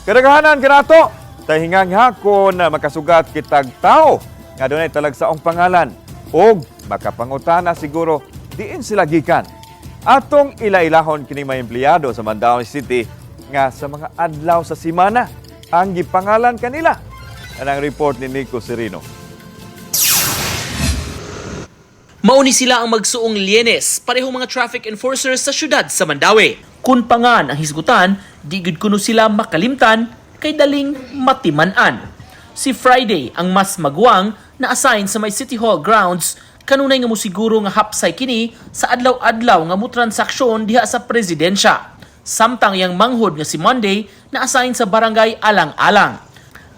Kadaghanan kanato, tahingang hakon na makasugat kitag tao nga dunay talagsaong pangalan og makapangutana siguro diin sila gikan. Atong ila-ilahon kini mga empleyado sa Mandaue City nga sa mga adlaw sa simana ang gipangalan kanila. Anang report ni Nico Serino. Mauni sila ang magsuong lienes, parehong mga traffic enforcers sa syudad sa Mandaue. Kun pangan ang hisgutan, di gud kuno sila makalimtan kay daling matiman-an. Si Friday ang mas maguwang na assign sa may City Hall grounds, kanunay nga mosiguro nga hapsay kini sa adlaw-adlaw nga mutransaksyon diha sa presidensya. Samtang yang manghod nga si Monday na assign sa barangay Alang-Alang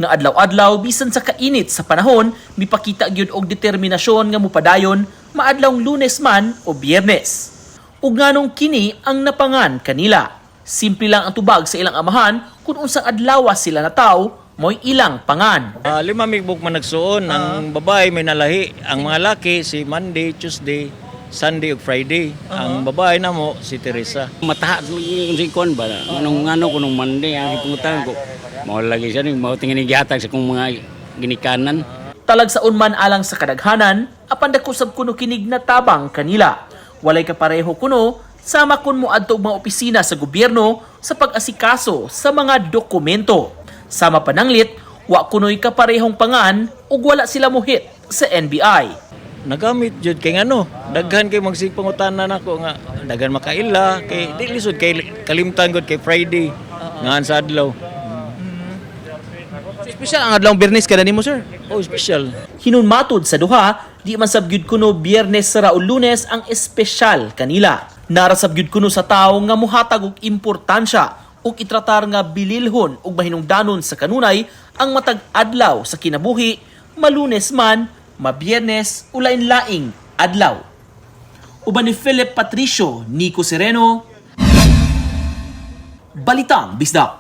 nga adlaw-adlaw bisan sa kainit sa panahon mipakita gyud og determinasyon nga mupadayon maadlawng Lunes man o Biyernes. Ug nganong kini ang napangan kanila. Simple lang ang tubag sa ilang amahan kung unsang adlaw sila nataw mo'y ilang pangan. Lima migbuk man nagsuon. Ang babae may nalahi. Ang mga laki si Monday, Tuesday, Sunday ug Friday. Ang babae namo si Teresa. Mataha si kuan ba anong ano ko nung Monday ang gipangutan ko mao lagi siya ni mao tingin gihatag sa kong mga ginikanan. Talagsaon man alang sa kadaghanan, apan dako sab kuno kinig na tabang kanila. Walay kapareho kuno sama kun moadto og mga opisina sa gobyerno sa pag-asikaso sa mga dokumento. Sama pananglit, wa kuno'y kaparehong pangan ug wala sila mohit sa NBI. Nagamit jud kay ngano, daghan kay magsig pangutana nako nga daghan makaila kay di lisod kay kalimtan gud kay Friday ngan sa adlaw. Espesyal ang adlawng Biyernes kada nimo, sir. Oh, special. Hinunmatod sa duha, di man sab gyud kuno Biyernes sara o Lunes ang espesyal kanila. Nara sab gyud kuno sa tawo nga muhatag og importansya ug itratar nga bililhon ug mahinungdanon sa kanunay ang matag adlaw sa kinabuhi, malunes man, mabiyernes o lain-laing adlaw. Uban ni Philip Patricio, Nico Sereno, Balitang Bisdak.